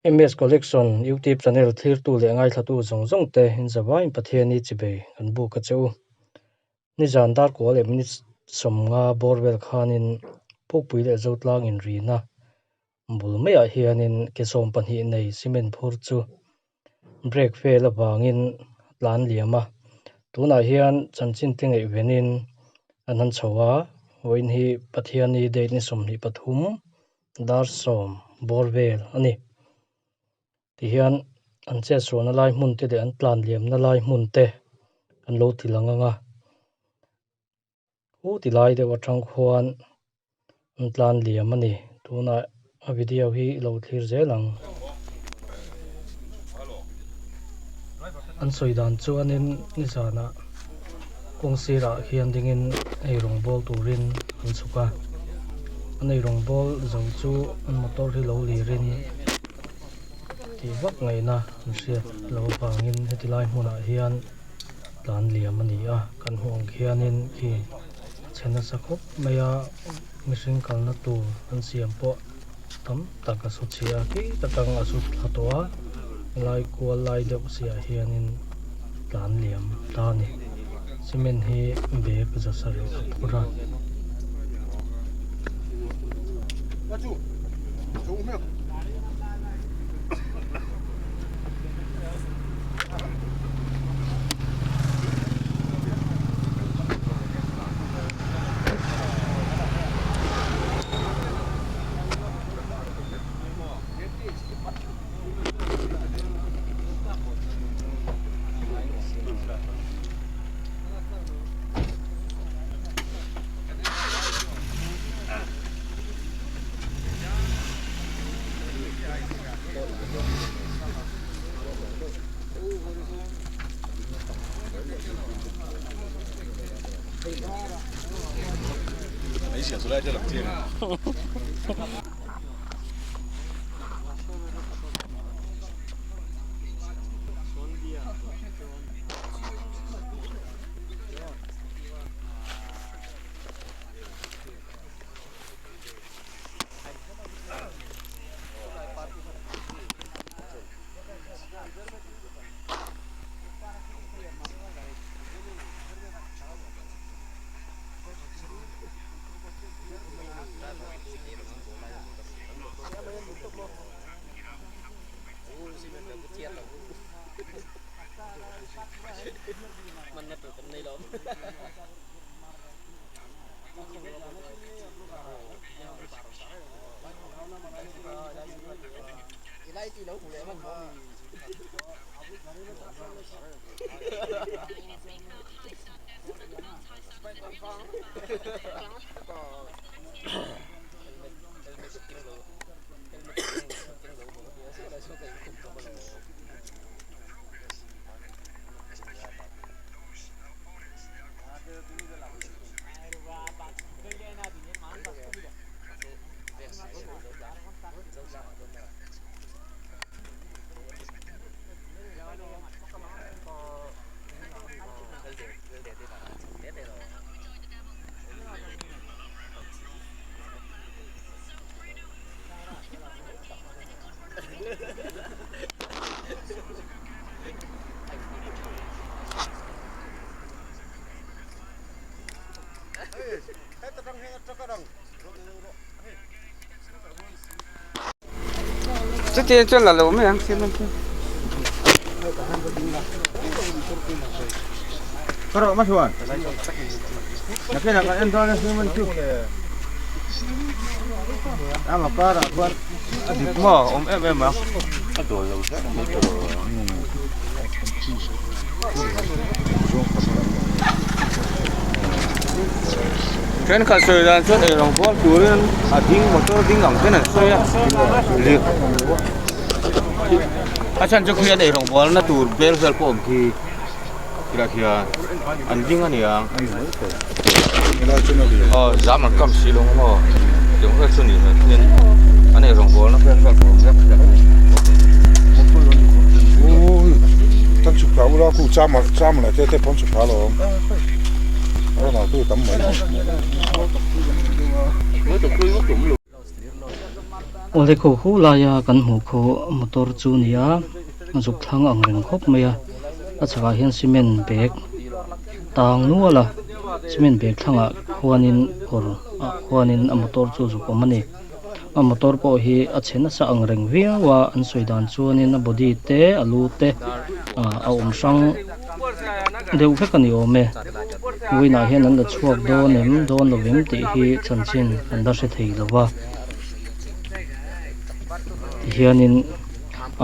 MS Collection YouTube channel thlirtu leh ngaithlatu zawng zawng te in zavaiin Pathiani chibei kan buk a che u. Nizan dar kua leh minute 50 bawr vel khanin Pukpui leh Zotlang inrina bul maiah hianin ke 12 nei cement phur chu brake fail avangin a tlan liam a. Tunah hian chanchin te ngaihvenin an han chho a, vawiin hi Pathiani date ni 23 dar 10 bawr vel a ni. Tihian an chetsualna lai hmun te leh an tlan liamna lai hmun te an lo ti lang ang a. Hu ti lai deuh atang khuan an tlan liam a ni. Tunah a video hi i lo thlir zel ang. An sawi dan chuanin nizanah kawng sirah hian dingin ei rawng bawl turin an chhuk a. An ei rawng bawl zo chu an motor hi lo lirin tih vak ngaihna an hriat loh avangin heti lai hmunah hian tlan liam a ni a. Kan hmuh ang khianin khi chhe nasa khawp mai a, mihring kalna tur an siam pawh tam tak a su chhia a, khi takang a su thla tawh a, helai kual lai deuh siah hianin tlan liam ta a ni. Cement hi bag 700 a phur a. Chutiang chuan la lo mai ang cement chu. Thenkhat sawi dan chuan eirawng bawl turin a ding motor ding ang ten an sawi a lir a chhan chu khian eirawng bawlna tur bel vel pawh a awm khi khilaiah khian an ding a niang aw zam an kam si lo ang maw tiang vel chu a nih hmel khian an eirawng bawlna bel vel pawh a awm vek a ni. Awle khaw hu laia kan hmuh khu motor chu a ni a a zuk thlang ang reng khawp mai a a chhakah hian cement bag tang nual a cement bag thlangah khuanin kawr ah khuanin a motor chu zuk awm a ni a motor pawh hi a chhe nasa ang reng viau a an sawi dan chuanin a body te a lu te ah a awm hrang deuh vek a ni awm e vawiinah hian an la chhuak dawn em dawn lo em tih hi chanchin an la hre thei lo va. Tihianin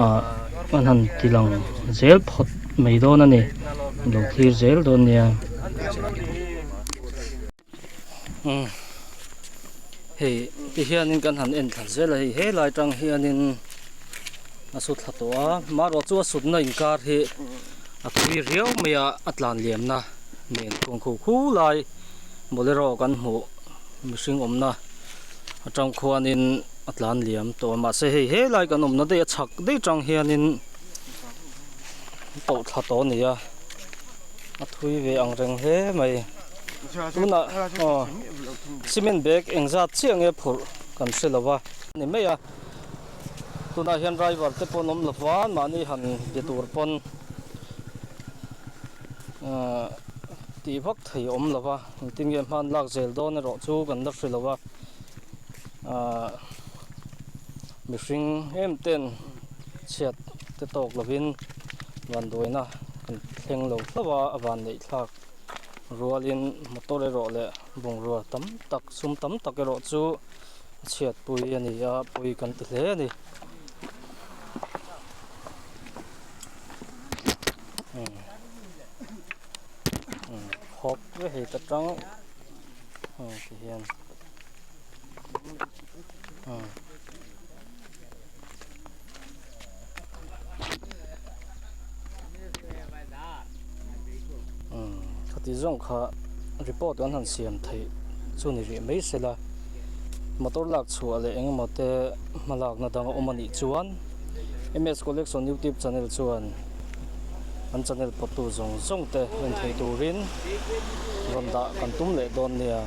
ah an han ti lang zel phawt mai dawn a ni lo thlir zel dawn nia. Umm hei tihianin kan han en thla zel a hei helai tang hianin a su thla tawh a marawh chu a sutna inkar hi a thui riau mai a a tlan liamna nen kawng kho khu lai bolero kan hmuh. Mihring awmna atang khuanin a tlan liam tawh a mahse hei helai kan awmna daih a chhak daih tang hianin tawlh thla tawh a ni a a thui ve ang reng hle mai tunah aw cement bag engzat chiah nge phurh kan hre lo va ni mai a tunah hian driver te pawh an awm lo va mahni han be tur pawn ahh tih vak thei a awm lo va. Engtin nge hman lak zel dawn erawh chu kan la hre lo a, ahh mihring em ten chhiat te tawk lovin vanduaina kan thleng lo hlauh a, a van neih thlak rualin motor erawh leh bungrua tam tak sum tam tak erawh chu a chhiatpui a ni a, pawi kan ti hle a ni. Khawp ve hei ta tang ti hian khati zawng kha report kan han siam theih chu ni rih mai sela motor lak chhuah leh eng emaw te hma lakna dang a awm a nih chuan ms collection youtube channel chuan. An channel pawttu zawng zawng te en thei turin rawn dah kan tum leh dawn nia.